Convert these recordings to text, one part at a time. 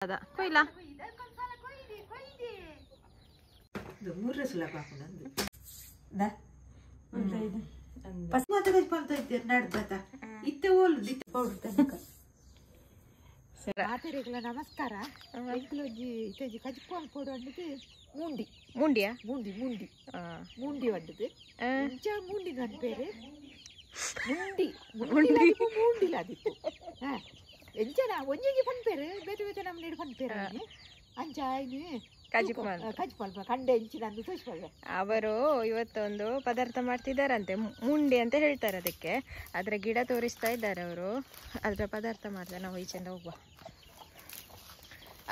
ಕೊಯ್ಲ ನಮಸ್ಕಾರ. ಮುಂಡಿ ಮುಂಡಿಯಾ? ಮುಂಡಿ ಮುಂಡಿ ಮುಂಡಿ వండుದು ಮುಂಡಿ ನನ್ನ പേര് ಮುಂಡಿ ಮುಂಡಿ ಮುಂಡಿಲ ಅದಿತ್ತು. ಎಂಚನ ಒಂಜೊಂಜಿ ಪನ್ಪೇರು ಬೇತೆ ಬೇತೆ ನಮ್ಮ ನೀಡು ಪನ್ಪೇರು ಅಂಚ ಆಯ್ನಿ ಕಜಿಪಾಲ್ಪ ಕಂಡೆ ಎಂಚಿನ ಅಂದು ತೋರಿಸ್ಪಲ್ವೆ. ಅವರು ಇವತ್ತೊಂದು ಪದಾರ್ಥ ಮಾಡ್ತಿದ್ದಾರಂತೆ, ಮುಂಡಿ ಅಂತ ಹೇಳ್ತಾರೆ ಅದಕ್ಕೆ. ಅದರ ಗಿಡ ತೋರಿಸ್ತಾ ಇದ್ದಾರೆ ಅವರು, ಅದರ ಪದಾರ್ಥ ಮಾಡ್ತಾರೆ. ನಾವು ಈಚೆಂದ ಹೋಗುವ.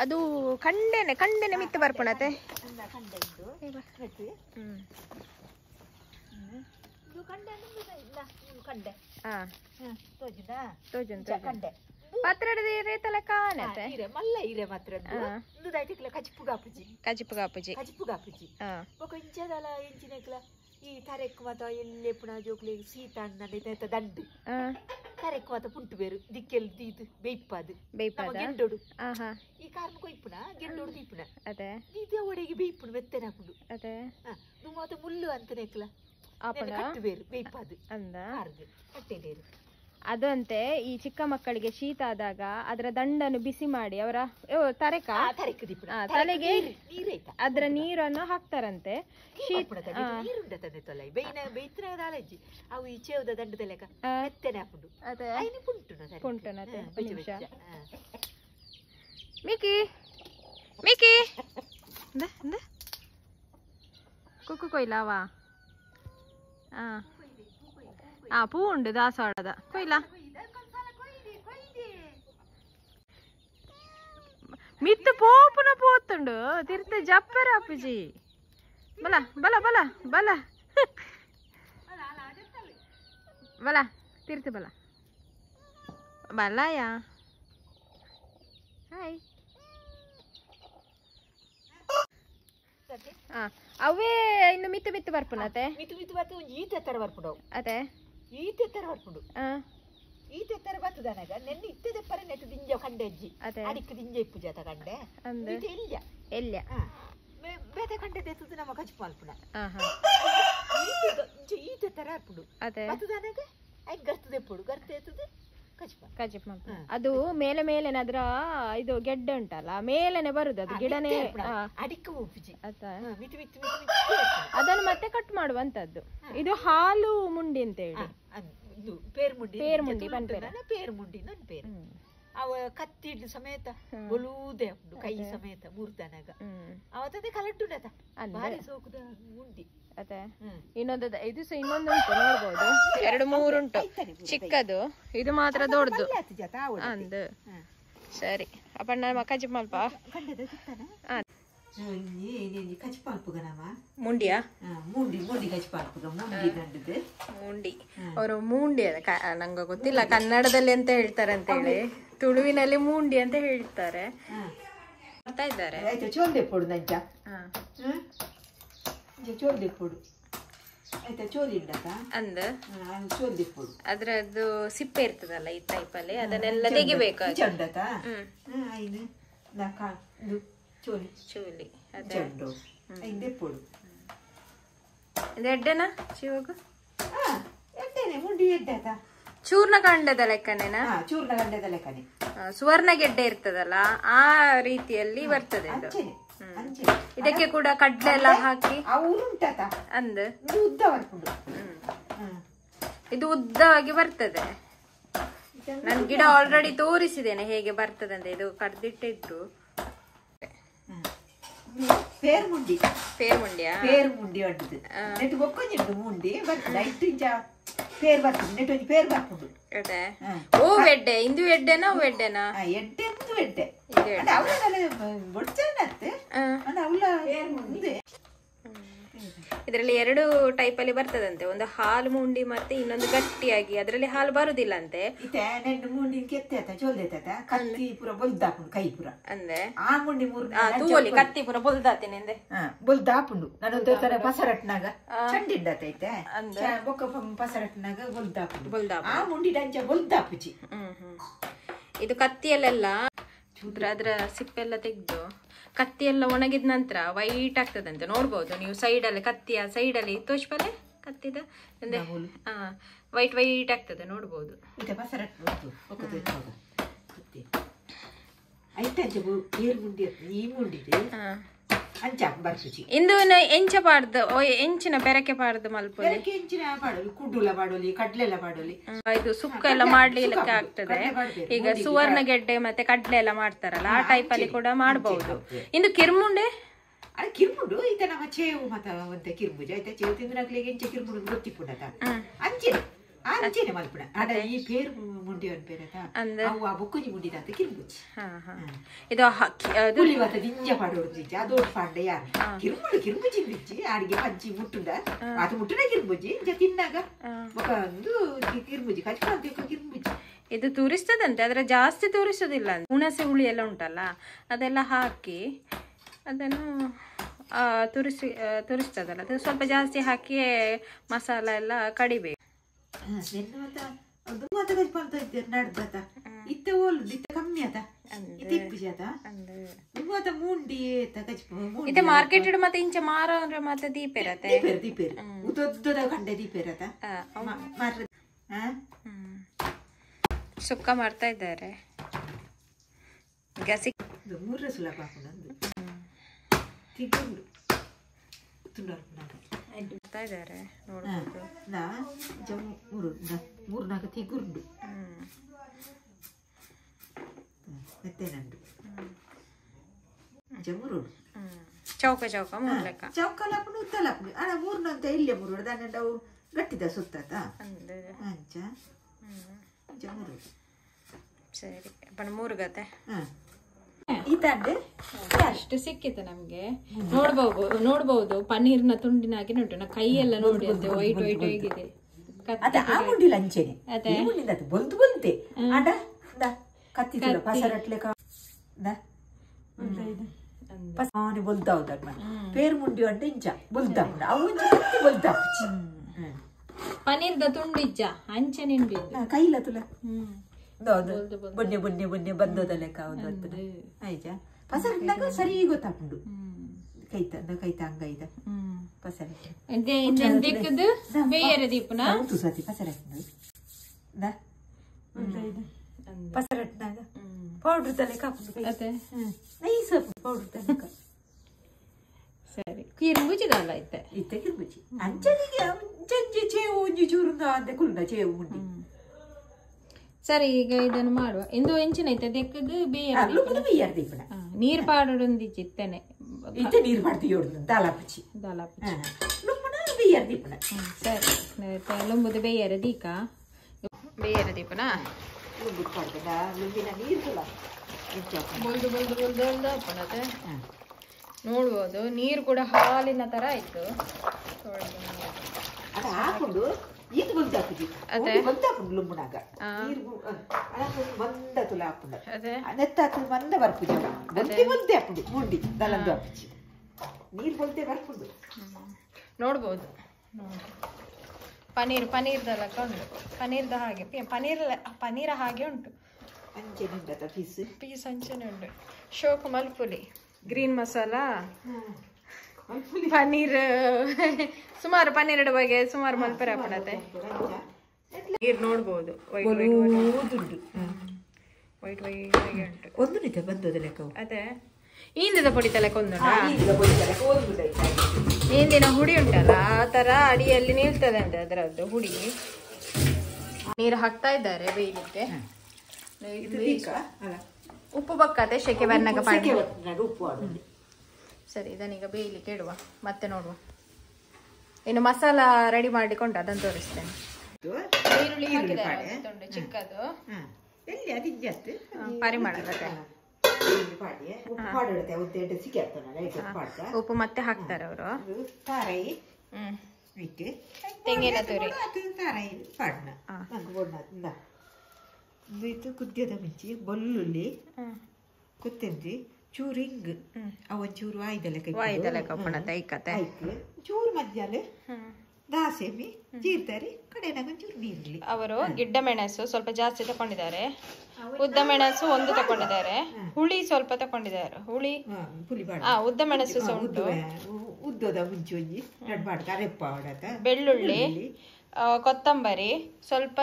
ಅದು ಕಂಡೆನೆ ಕಂಡೆನೆ ಮಿತ್ತು ಬರ್ಪಣತೆ. ಕಜಿಪುಗಾಪುಜಿ ಕಜಿಪುಗಾಪುಜಿ ಬೊಕ ಇಂಚದಲ ಎಂಚಿನಕ್ಲ ಈ ತರೆಕ್ ಮಾತ ಎಲ್ಲೆಪ್ಪುನ ಜೋಕ್ಲೆಗ್ ಸೀತ ಅಣ್ಣ ದಂಡು ತರೆಕ್ ಮಾತ ಪುಂಟು ಬೇರು ದಿಕ್ಕೆಲ್ ದೀತ್ ಬೇಯ್ಪಾದು ಬೇಯ್ಪಾದ ಗೆಂಡೋಡು ಈ ಕಾರ್ನ ಕೊಯ್ಪುನ ಗೆಂಡೋಡು ದೀಪುನ ಅದೇ ದೀತ ಒಡೆಗೆ ಬೇಯ್ಪುನ ಮೆತ್ತನೆ ಹಾಕುಂಡು ಅದೇ ದು ಮಾತ ಮುಳ್ಳು ಅಂತನೇಕ್ಲ ಕಟ್ಟು ಬೇರು ಬೇಯ್ಪಾದು ಅಂದ ಕಾರ್ಗ್ ಕಟ್ಟೆಡೇರು. ಅದಂತೆ ಈ ಚಿಕ್ಕ ಮಕ್ಕಳಿಗೆ ಶೀತ ಆದಾಗ ಅದರ ದಂಡನ್ನು ಬಿಸಿ ಮಾಡಿ ಅವರ ತರೆಕ ತಲೆಗೆ ಅದರ ನೀರನ್ನು ಹಾಕ್ತಾರಂತೆ. ಮಿಕಿ ಮಿಕಿ ಕುಕ್ಕು ಕೊಯ್ಲಾವಾ? ಆ ಪೂ ಉಂಡು ದಾಸವಾಳದ ಕೊಯ್ಲ ಮಿತ್ತು ಪೋಪುನ ಪೋತುಂಡು ತಿರ್ತ ಜಪ್ಪರ ಅಪ್ಪುಜಿ. ಬಲ ಬಲ ಬಲ ಬಲ ಬಲ ತಿರ್ತು ಬಲ ಬಲಯಾ. ಹಾಯ್. ಅವೇ ಇನ್ನು ಮಿತ್ತು ಮಿತ್ತು ಬರ್ಪುನತೆ ಮಿತ್ತು ಮಿತ್ತು ಬತ್ತು ಈತ ತರ ಬರ್ಪುಂಡು. ಅದೇ ಈತ ತರ ಬರ್ಪುಂಡು. ಈತ ತರ ಬತ್ತದನಗ ನೆನ್ನೆ ಇತ್ತದೆ ಪರ ನೆಟ್ಟು ದಿಂಜ ಕಂಡೆ ಅಜ್ಜಿ ಅಡಿಕ್ ದಿಂಜ ಇಪ್ಪು ಜಾತ ಕಂಡೆ ಈತ ಎಲ್ಯ ಎಲ್ಯ ಬೇತೆ ಕಂಡೆ ತೆತ್ತದು ನಮ್ಮ ಕಜಿಪು ಮಲ್ಪುನ ಈತ ತರ ಅರ್ಪುಂಡು. ಬತ್ತದನಗ ಐಕ್ ಗರ್ತು ದೆಪ್ಪುಡು ಗರ್ತು ಎತ್ತದು ಕಜಿಪು ಮಲ್ಪುನ. ಅದು ಮೇಲೆ ಮೇಲೆ ಅದ್ರ ಇದು ಗೆಡ್ಡೆ ಉಂಟಲ್ಲ ಮೇಲೆನೆ ಬರುದು ಅದು ಗಿಡನೇ ಅಡಿಕ್ ಉಪ್ಪುಜಿ ಮಿತ್ತು ಮಿತ್ತು ಅದನ್ನು ಮತ್ತೆ ಕಟ್ ಮಾಡುವಂತದ್ದು. ಇದು ಹಾಲು ಮುಂಡಿ ಅಂತ ಹೇಳಿ ಪೇರ್ಮುಂಡಿ ಪೇರ್ಮುಂಡಿ ಪೇರ್ಮುಂಡಿ ನನ್ ಪೇರು ಅವ ಕತ್ತಿಡ್ಲು ಸಮೇತ ಒಲೂದೆ ಉಂಡು ಕೈ ಸಮೇತ ಮೂರ್ದನಾಗ ಅವತ್ತದೇ ಕಲಟ್ಟುಂಡತ ಭಾರಿ ಸೋಕುದ ಮುಂಡಿ. ಅದೇ ಇನ್ನೊಂದು ಇದು ಸಹ ಇನ್ನೊಂದು ಉಂಟು ನೋಡ್ಬೋದು, ಎರಡು ಮೂರುಂಟು ಚಿಕ್ಕದು, ಇದು ಮಾತ್ರ ದೊಡ್ಡದು ಅಂದು. ಸರಿ ಅಪ್ಪಣ್ಣ ಕಜಿಪ್ ಮಲ್ಪ ಮುಂಡಿಯಾ? ಮುಂಡಿ ಅವರು ಮುಂಡಿ ನಂಗೆ ಗೊತ್ತಿಲ್ಲ ಕನ್ನಡದಲ್ಲಿ ಅಂತ ಹೇಳ್ತಾರೆ ಅಂತ ಹೇಳಿ, ತುಳುವಿನಲ್ಲಿ ಮುಂಡಿ ಅಂತ ಹೇಳ್ತಾರೆ ಮಾಡ್ತಾ ಇದ್ದಾರೆ. ಅಂದ ಅದ್ರದ್ದು ಸಿಪ್ಪೆ ಇರ್ತದಲ್ಲ ಈ ಟೈಪ್ ಅಲ್ಲಿ, ಅದನ್ನೆಲ್ಲ ತೆಗಿಬೇಕು. ಚೋಲಿ ಎಡ್ಡೆನಾ ಶಿವಗು? ಚೂರ್ಣ ಕಾಂಡದ ಲೆಕ್ಕನೇನಾ? ಚೂರ್ಣ ಕಾಂಡದ ಲೆಕ್ಕನೆ, ಸುವರ್ಣ ಗೆಡ್ಡೆ ಇರ್ತದಲ್ಲ ಆ ರೀತಿಯಲ್ಲಿ ಬರ್ತದೆ ಇದು. ಇದಕ್ಕೆ ಕೂಡ ಕಡ್ಲೆ ಎಲ್ಲ ಹಾಕಿ ಅಂದ ಇದು ಉದ್ದವಾಗಿ ಬರ್ತದೆ. ನಾನು ಗಿಡ ಆಲ್ರೆಡಿ ತೋರಿಸಿದ್ದೇನೆ ಹೇಗೆ ಬರ್ತದೆ ಅಂತ, ಇದು ಕಡ್ದಿಟ್ಟಿದ್ರು. ಪೇರ್ಮುಂಡಿ ಪೇರ್ಮುಂಡಿಯಾ? ಪೇರ್ಮುಂಡಿ ಉಂಟು ನೆಟ್ಟು ಬೊಕ್ಕೊಂಜಿ ಮುಂಡಿ ಬರ್ತದೆ ಐಟು ಇಂಚ ಪೇರ್ ಬರ್ತದೆ ನೆಟ್ಟು ಒಂಜಿ ಪೇರ್ ಬರ್ಪುಂಡು. ಅದೇ ಓ ಎಡ್ಡೆ ಇಂದು ಎಡ್ಡೆನಾ? ಅವು ಎಡ್ಡೆನಾ? ಎಡ್ಡೆ ಇಂದು ಎಡ್ಡೆ ಅವಳ ಬೊಡ್ಚನತ್ತೆ ಅವಳ ಮುಂದೆ. ಇದರಲ್ಲಿ ಎರಡು ಟೈಪ್ ಅಲ್ಲಿ ಬರ್ತದಂತೆ, ಒಂದು ಹಾಲು ಮುಂಡಿ ಮತ್ತೆ ಇನ್ನೊಂದು ಗಟ್ಟಿಯಾಗಿ, ಅದರಲ್ಲಿ ಹಾಲು ಬರುದಿಲ್ಲ ಅಂತೆ. ಅಂದೆ ತೂವಲಿ ಕತ್ತಿ ಪೂರ ಬೊಲ್ದಾತೀನಿ ಅಂದೆ. ಬೊಲ್ದಾಪುಂಡು ನಾನು ಪಸರಟ್ನಾಗ ಚಂಡಿಡ್ಡತೈತೆ ಬೊಕ್ಕ ಪಸರಟ್ನಾಗ ಬೊಲ್ದಾಪುಂಡು. ಆ ಮುಂಡಿ ಡಂಚ ಬೊಲ್ದಾಪುಜಿ. ಇದು ಕತ್ತಿಯಲ್ಲೆಲ್ಲ ಅದರ ಸಿಪ್ಪೆಲ್ಲ ತೆಗೆದು ಕತ್ತಿ ಎಲ್ಲ ಒಣಗಿದ ನಂತರ ವೈಟ್ ಆಗ್ತದಂತೆ. ನೋಡ್ಬೋದು ನೀವು ಸೈಡಲ್ಲಿ, ಕತ್ತಿಯ ಸೈಡಲ್ಲಿ ತೋಚ್ಪಲೆ ಕತ್ತಿದ ವೈಟ್ ವೈಟ್ ಆಗ್ತದೆ ನೋಡ್ಬೋದು. ಇಂದು ಎಂಚ ಪಾಡ್ದು ಎಂಚಿನ ಬೆರಕೆ ಪಾಡ್ದು ಮಲ್ಪೊಲಿ, ಇದು ಸುಕ್ಕ ಎಲ್ಲ ಮಾಡ್ಲಿಕ್ಕೆ ಆಗ್ತದೆ. ಈಗ ಸುವರ್ಣ ಗೆಡ್ಡೆ ಮತ್ತೆ ಕಡ್ಲೆ ಎಲ್ಲ ಮಾಡ್ತಾರಲ್ಲ ಆ ಟೈಪ್ ಅಲ್ಲಿ ಕೂಡ ಮಾಡಬಹುದು. ಇಂದು ಕಿರ್ಮುಂಡೆ ಕಿರ್ಮುಂಡು ಈತ ನಮ್ಮ ಚೇವು ಮತ ಒಂತೆ ಕಿರ್ಬುಜ ಆಯ್ತಾ, ಚೇವು ತಿಂದ್ರಾಗ್ಲಿಗೆ ಎಂಚ ಕಿರ್ಮುಂಡು ಗೊತ್ತಿಪ್ಪುಂಡತ ಅಂಚೆನೆ ಅಂಚೆನೆ ಮಲ್ಪುಣ. ಅದ ಈ ಪೇರು ಮುಂಡಿ ಒಂದ್ ಪೇರತ ಅವು ಆ ಬೊಕ್ಕೊಂಜಿ ಮುಂಡಿದಾತ ಕಿರ್ಬುಜಿ. ಇದು ಹುಲಿ ಮತ ದಿಂಜ ಪಾಡೋಡು ದಿಂಜ ಅದೋಡು ಪಾಂಡ ಯಾರು ಕಿರ್ಮುಂಡು ಕಿರ್ಬುಜಿ ಬಿಚ್ಚಿ ಅಡಿಗೆ ಪಂಚಿ ಮುಟ್ಟುಂಡ ಅದು ಮುಟ್ಟುನ ಕಿರ್ಬುಜಿ ಇಂಚ ತಿನ್ನಾಗ ಬೊಕ ಒಂದು ಕಿರ್ಬುಜಿ ಕಚ್ಪ ಕಿರ್ಬುಜಿ. ಇದು ತೂರಿಸ್ತದಂತೆ, ಆದ್ರೆ ಜಾಸ್ತಿ ತೂರಿಸೋದಿಲ್ಲ. ಹುಣಸೆ ಹುಳಿ ಎಲ್ಲ ಉಂಟಲ್ಲ ಅದೆಲ್ಲ ಹಾಕಿ ಅದನ್ನು ತುರಿಸ್ತದಲ್ಲ, ಅದು ಸ್ವಲ್ಪ ಜಾಸ್ತಿ ಹಾಕಿ ಮಸಾಲ ಎಲ್ಲ ಕಡಿಬೇಕು. ಇತ್ತೆ ಮಾರ್ಕೆಟ್ ಮತ್ತೆ ಇಂಚ ಮಾರೋ ಮತ್ತೆ ದೀಪೇರತೆ ಸುಕ್ಕ ಮಾಡ್ತಾ ಇದ್ದಾರೆ. ಗಸಿ ಮಾಡ್ತಾ ಇದ್ದಾರೆ ನೋಡ್ಬೋದು. ಚೌಕ ಚೌಕ ಮೂರ್ಲೆಕ್ಕ ಚೌಕಲಾಪುಂಡು ಉತ್ತಲಾಪುಂಡು ಅಣ್ಣ ಮೂರ್ನಂತ ಇಲ್ಲೇ ಮೂರು ದಾಂಡ ಅವು ಗಟ್ಟಿದ ಸುತ್ತ ಅಂಚ ಮೂರು. ಸರಿ ಅಪ್ಪನ ಮೂರು ಗತೆ ಅಷ್ಟು ಸಿಕ್ಕಿತ್ತು ನಮ್ಗೆ. ನೋಡ್ಬಹುದು ನೋಡ್ಬಹುದು ಪನ್ನೀರ್ನ ತುಂಡಿನಾಗಿ ಉಂಟು. ನಾ ಕೈಯೆಲ್ಲ ನೋಡಿ ಅಂತೆ ವೈಟ್ ವೈಟ್ ಆಗಿದೆ. ಪನ್ನೀರ್ದ ತುಂಡಿಜ್ಜ ಅಂಚನೆ ಉಂಟು ಕೈಲ ತುಲ ಬೊನ್ನೆ ಬೊನ್ನೆ ಬೊನ್ನೆ ಬಂದದ ಲೆಕ್ಕ ಆಯ್ತಾ. ಪಸರಿನಾಗ ಸರಿ ಗೊತ್ತಾಪುಂಡು ಕೈತ ಕೈತ ಹಂಗೈದ ಪಸರ ಸತಿ ಪಸರ ಪಸರಟ್ನಾಗ ಪೌಡ್ರ್ ತಲೆ ಕಾಪುಂಡು ನೈಸ್ ಪೌಡ್ರ್ ತಲೆ. ಸರಿ ಕಿರ್ಬುಜಿದಲ್ಲ ಇತ್ತೆ ಇತ್ತೆ ಕಿರ್ಬುಜಿ ಅಂಚನಿಗೆ ಅಂಚಂಚೆ ಚೇವು ಒಂಜಿ ಚೂರುಂದ ಅಂತೆ ಕುಲ್ದ ಚೇವು ಉಂಡಿ. ಸರಿ ಈಗ ಇದನ್ನು ಮಾಡುವ. ಇಂದು ಎಂಚಿನ ಐತೆ ದೆಕ್ಕದು ಬೇಯರ್ ದೀಪನ ನೀರು ಪಾಡೊಂದಿಜ್ಜಿ ಇತ್ತೇನೆ ಇತ್ತೆ ನೀರು ಪಾಡ್ದು ಯೋಡ್ದು ದಾಲಾಪುಚಿ ದಾಲಾಪುಚಿ ಲುಂಬುನ ಬೇಯರ್ ದೀಪನ. ಸರಿ ಲುಂಬುದು ಬೇಯರ ದೀಕ ಬೇಯರ ದೀಪನ ಲುಂಬುದು ಪಾಡ್ದ ಲುಂಬಿನ ನೀರು ತುಲ ಬೊಲ್ದು ಬೊಲ್ದು ಬೊಲ್ದು ಬೊಲ್ದು ಅಪ್ಪನತೆ ನೋಡ್ಬೋದು. ನೀರು ಕೂಡ ಹಾಲಿನ ತರ ಆಯ್ತು. ಅದು ಹಾಕೊಂಡು ಈತ ಬೊಲ್ದಾಪುಜಿ ಬೊಲ್ದಾಪುಂಡು ಲುಂಬುನಾಗ ನೀರು ಮಂದ ತುಲ ಹಾಪುಂಡು ನೆತ್ತಾತು ಮಂದ ಬರ್ಪುಜಿ ಬೊಲ್ತೆ ಬೊಲ್ತೆ ಹಾಪುಂಡು ಮುಂಡಿ ದಲಂದು ಹಾಪುಜಿ ನೀರು ಬೊಲ್ತೆ ಬರ್ಪುಂಡು ನೋಡ್ಬೋದು. ಪನ್ನೀರ್ ಪನ್ನೀರ್ದೆಲ್ಲ ಉಂಟು, ಪನ್ನೀರ್ದ ಹಾಗೆ ಪನ್ನೀರ್ ಪನ್ನೀರ ಹಾಗೆ ಉಂಟು. ಅಂಚನೆ ಪೀಸ್ ಪೀಸ್ ಅಂಚನೆ ಉಂಟು. ಶೋಕ್ ಮಲ್ಪುಲಿ ಗ್ರೀನ್ ಮಸಾಲ ಪನ್ನೀರ್ ಸುಮಾರು ಪನ್ನೀರ್ ಬಗ್ಗೆ ಸುಮಾರು ಮಲ್ಪರೆ ಹಾಪಣತೆ. ನೀರು ನೋಡ್ಬೋದು ವೈಟ್ ವೈಟ್ ವೈಟ್ ಉಂಟು. ಒಂದು ನಿಜ ಬಂದದ ಲೆಕ್ಕ ಅದೇ ಈಂದದ ಪೊಡಿ ತಲೆಕ್ ಒಂದು ಈಂದಿನ ಹುಡಿ ಉಂಟಲ್ಲ ಆ ತರ ಅಡಿಯಲ್ಲಿ ನಿಲ್ತದೆ ಅಂತೆ ಅದರದ್ದು ಹುಡಿ. ನೀರು ಹಾಕ್ತಾ ಇದ್ದಾರೆ ಬೇಯಲಿಕ್ಕೆ. ಉಪ್ಪು ಬಕ್ಕತೆ ಶೆಕೆ ಬರ್ನಾಗ ಪಾಡಿ. ಸರಿ ಇದನ್ನೀಗ ಬೇಯಲಿಕ್ಕೆ ಇಡುವ, ಮತ್ತೆ ನೋಡುವ. ಇನ್ನು ಮಸಾಲ ರೆಡಿ ಮಾಡಿಕೊಂಡು ಅದನ್ನು ತೋರಿಸ್ತೇನೆ. ಈರುಳ್ಳಿ ಹಾಕಿದ್ದಾರೆ ಚಿಕ್ಕದು ಪರಿಮಳ ಉಪ್ಪು ಮತ್ತೆ ಹಾಕ್ತಾರೆ ಅವರು. ತೆಂಗಿನ ತುರಿ ಕುದ್ಯದ ಮಿಂಚಿ ಬೊಲ್ಲುಳ್ಳಿ ಕೊತ್ತಂಬರಿ ಚೂರು ಹಿಂಗ್ ಅವನ್ ಚೂರು ವಾಯ್ದಲೆ ವಾಯ್ದಲೆ ಕಪ್ಪಣತೆ ಐಕತೆ ಚೂರು ಮಧ್ಯಾಹ್ನ ದಾಸೆಮಿ ಜೀರ್ತಾರೆ ಕಡೆನಾಗ ಒಂಚೂರು ನೀರುಳ್ಳಿ. ಅವರು ಗಿಡ್ಡ ಮೆಣಸು ಸ್ವಲ್ಪ ಜಾಸ್ತಿ ತಗೊಂಡಿದ್ದಾರೆ, ಉದ್ದ ಮೆಣಸು ಒಂದು ತಗೊಂಡಿದ್ದಾರೆ, ಹುಳಿ ಸ್ವಲ್ಪ ತಗೊಂಡಿದ್ದಾರೆ, ಹುಳಿ ಉದ್ದ ಮೆಣಸು ಸಹ ಉಂಟು, ಉದ್ದದ ಮುಂಚೆ ಒಂಜಿ ಬೆಳ್ಳುಳ್ಳಿ, ಕೊತ್ತಂಬರಿ, ಸ್ವಲ್ಪ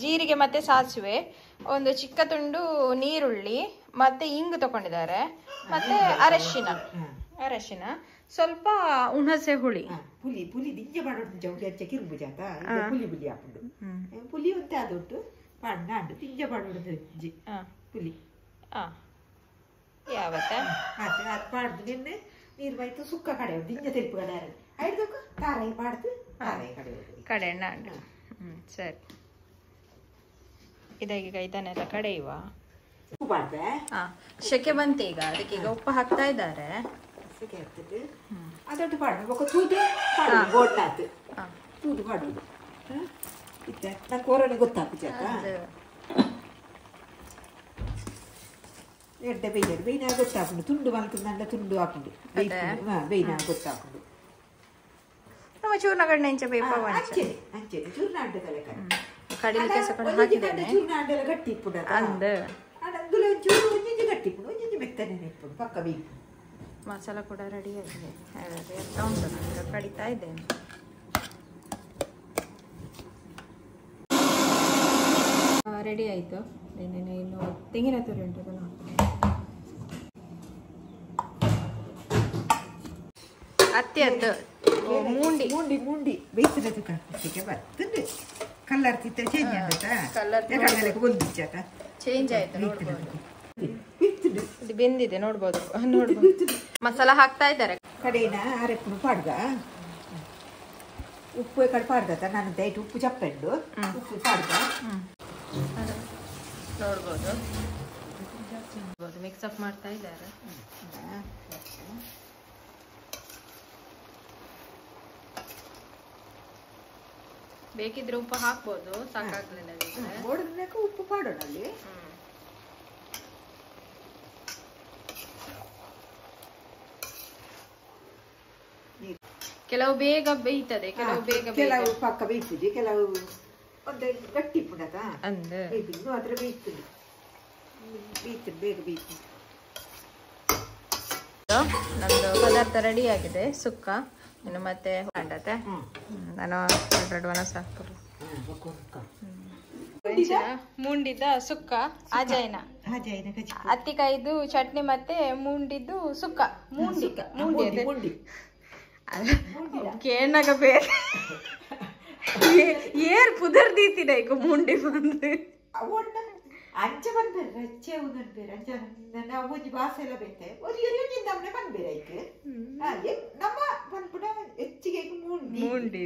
ಜೀರಿಗೆ ಮತ್ತೆ ಸಾಸಿವೆ, ಒಂದು ಚಿಕ್ಕ ತುಂಡು ನೀರುಳ್ಳಿ ಮತ್ತೆ ಇಂಗು ತಗೊಂಡಿದ್ದಾರೆ, ಮತ್ತೆ ಅರಶಿನ, ಅರಶಿನ ಸ್ವಲ್ಪ ಹುಣಸೆ ಹುಳಿ. ಪುಲಿ ಪುಲಿ ದಿಂಜ ಮಾಡೋದು ಜೌಲಿ ಕಿರುಬು ಜಾತ ಪುಲಿ ಪುಲಿ ಹಾಕೊಂಡು ಪುಲಿ ಅಂತ ಅದುಂಟು ಪಾಡ್ನಾಂಡು ದಿಂಜ ಮಾಡೋದು ಪುಲಿ ಯಾವತ್ತ ಅದು ಪಾಡ್ದು ನಿನ್ನೆ ನೀರು ಬೈತು ಸುಕ್ಕ ಕಡೆ ದಿಂಜ ತೆಲುಪು ಕಡೆ ಐದಕ್ಕೆ ತಾರಾಯಿ ಪಾಡ್ದು ತಾರಾಯಿ ಕಡೆ ಕಡೆ ಅಂಡು. ಸರಿ, ಇದೀಗ ಇದನ್ನೆಲ್ಲ ಕಡೆಯುವ. ಶೆಕೆ ಬಂತು ಈಗ, ಅದಕ್ಕೆ ಈಗ ಉಪ್ಪು ಹಾಕ್ತಾ ಇದ್ದಾರೆ. ಅದೊಟ್ಟು ಪಾಡು ತೂದು ಪಾಡು ಬೋಡ್ನಾತು ತೂದು ಪಾಡುದು ಇತ್ತೆ ನಂಗೆ ಕೋರನೆ ಗೊತ್ತಾಪು ಜಾತ ಎಡ್ಡೆ ಬೇಯ್ಯಾಡು ಬೇಯ್ನ ಗೊತ್ತಾಪುಂಡು ತುಂಡು ಮಲ್ತಂದ ತುಂಡು ಹಾಕೊಂಡು ಬೇಯ್ನ ಗೊತ್ತಾಪುಂಡು. ನಮ್ಮ ಚೂರ್ಣ ಗಡ್ಡೆ ಇಂಚ ಬೇಪ ಅಂಚೆನೆ ಅಂಚೆನೆ ಚೂರ್ಣ ಅಡ್ಡದ ಲೆಕ್ಕ ಕಡಿಲಿಕ್ಕೆ ಸಹ ಹಾಕಿದ್ದೇನೆ. ಚೂರ್ಣ ಅಡ್ಡೆಲ್ಲ ಗಟ್ಟಿ ಇಪ್ಪುಂಡು ಅಂದು అందులో ಚೂರು ಒಂಜೊಂಜಿ ಗಟ್ಟಿ ಇಪ್ಪುಂಡು ಒಂಜೊಂಜಿ ಮೆತ್ತನೆ ಇಪ್ಪುಂಡು ಪಕ್ಕ ಬೇಯ್ಪು. ಮಸಾಲ ಕೂಡ ರೆಡಿ ಆಗಿದೆ, ರೆಡಿ ಉಂಟು, ನಾನು ಕಡಿತಾ ಇದ್ದೇನೆ. ರೆಡಿ ಆಯಿತು. ಇನ್ನು ತೆಂಗಿನ ತುರಿ ಉಂಟು, ಅದನ್ನು ಹಾಕ್ತೇನೆ. ಅತ್ತಿ ಅದು ಮುಂಡಿ ಮುಂಡಿ ಮುಂಡಿ ಬೇಯಿಸಿದ ಬರ್ತದೆ. ಕಲರ್ ತಿತ್ತ ಚೇಂಜ್ ಆಯ್ತಾ? ಕಲರ್ ಚೇಂಜ್ ಆಯ್ತು ನೋಡ್ಬೋದು. ಇದು ಬೆಂದಿದೆ ನೋಡ್ಬೋದು ನೋಡ್ಬೋದು. ಮಸಾಲ ಹಾಕ್ತಾ ಇದ್ದಾರೆ. ಕಡೆನ ಅರೆಪ್ಪು ಪಾಡ್ದ ಉಪ್ಪು ಕಡೆ ಪಾಡ್ದ ನಾನು ದಯಟ್ ಉಪ್ಪು ಚಪ್ಪೆಂಡು ಉಪ್ಪು ಪಾಡ್ದ ನೋಡ್ಬೋದು. ಮಿಕ್ಸ್ ಅಪ್ ಮಾಡ್ತಾ ಇದ್ದಾರೆ. ಬೇಕಿದ್ರೆ ಉಪ್ಪು ಹಾಕ್ಬೋದು, ಸಾಕಾಗ್ಲಿಲ್ಲ ಉಪ್ಪು ಪಾಡೋಣ ಅಲ್ಲಿ. ಕೆಲವು ಬೇಗ ಬೇಯ್ತದೆ, ಕೆಲವು ಬೇಗ ಕೆಲವು ಪಕ್ಕ ಬೇಯ್ತದೆ, ಕೆಲವು ಒಂದು ಗಟ್ಟಿ ಪುಡತ ಅಂದು ಇನ್ನೂ ಅದರ ಬೇಯ್ತದೆ ಬೇಯ್ತದೆ ಬೇಗ ಬೇಯ್ತದೆ. ನಮ್ದು ಪದಾರ್ಥ ರೆಡಿ ಆಗಿದೆ ಸುಕ್ಕ. ಇನ್ನು ಮತ್ತೆ ಅಂಡತೆ ನಾನು ಎರಡು ಒಣಸು ಹಾಕ್ಬೋದು. ಮುಂಡಿದ ಸುಕ್ಕ ಅಜೈನ ಅತ್ತಿಕಾಯಿದು ಚಟ್ನಿ ಮತ್ತೆ ಮುಂಡಿದ್ದು ಸುಕ್ಕ ಮುಂಡಿ ಮುಂಡಿ ಕೇಳಾಗ ಬೇರೆ ಏರ್ ಪುದರ್ ದೀತಿನ ಈಗ ಮುಂಡಿ ಬಂದು ಅಂಚ ಬಂದ್ಬೇರೆ ರಚ್ಚೆ ಉಂದ್ಬೇರೆ ಅಂಚ ನಾವು ಒಂಜಿ ಭಾಷೆ ಎಲ್ಲ ಬೇತೆ ನಮ್ಮನೆ ಬಂದ್ಬೇರೆ ಐಕ್ ನಮ್ಮ ಬಂದ್ಬಿಡ ಹೆಚ್ಚಿಗೆ ಮುಂಡಿ ಮುಂಡಿ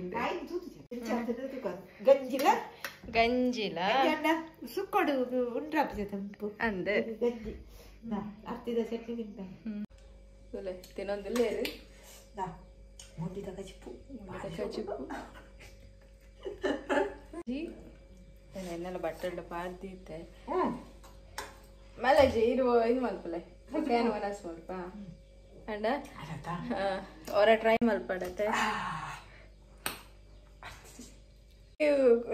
ಗಂಜಿಲ ಗಂಜಿಲ ಸುಕ್ಕೊಡು ಉಂಡ್ರಾಪು ತಂಪು ಅಂದ ಗಂಜಿ ಅರ್ತಿದ ಚಟ್ನಿ ತಿಂತ ತಿನ್ನೊಂದಿಲ್ಲ ಮುಂಡಿದ ಕಜಿಪು ಕಜಿಪು ಎನ್ನೆಲ್ಲ ಬಟ್ಟೆ ಪಾಡ್ದಿತ್ತೆ ಮಲಜಿ ಇರುವ ಇದು ಮಲ್ಪಲೆ can ಒನಸ್ ಮಲ್ಪ ಅಂಡ ಅವರ ಟ್ರೈ ಮಲ್ಪಡತ್ತೆ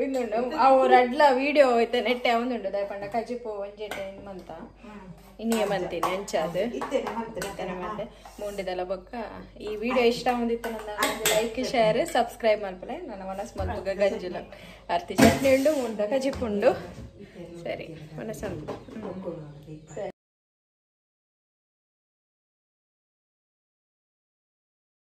ಇನ್ನುಂಡು ಅವ್ರ ಅಡ್ಲ ವಿಡಿಯೋ ಐತೆ ನೆಟ್ಟೆ ಅವನುಂಡು ದಯಪಂಡ ಕಜಿಪು ಒಂಜೆಟೆ ಇನ್ ಮಂತ ಇನ್ನಿಯೇ ಮಂತೀನಿ ಅಂಚಾದು ಮತ್ತೆ ಮುಂಡಿದೆಲ್ಲ ಬೊಕ್ಕ. ಈ ವಿಡಿಯೋ ಇಷ್ಟ ಒಂದಿತ್ತು ನನ್ನ ಲೈಕ್ ಶೇರ್ ಸಬ್ಸ್ಕ್ರೈಬ್ ಮಲ್ಪಲೆ. ನನ್ನ ಮನಸ್ಸು ಮಲ್ಪುಗ ಗಂಜಿಲ ಅರ್ತಿ ಚಟ್ನಿ ಉಂಡು ಮುಂಡ ಕಜಿಪು ಉಂಡು. ಸರಿ ಮನಸ್ಸು ಸರಿ.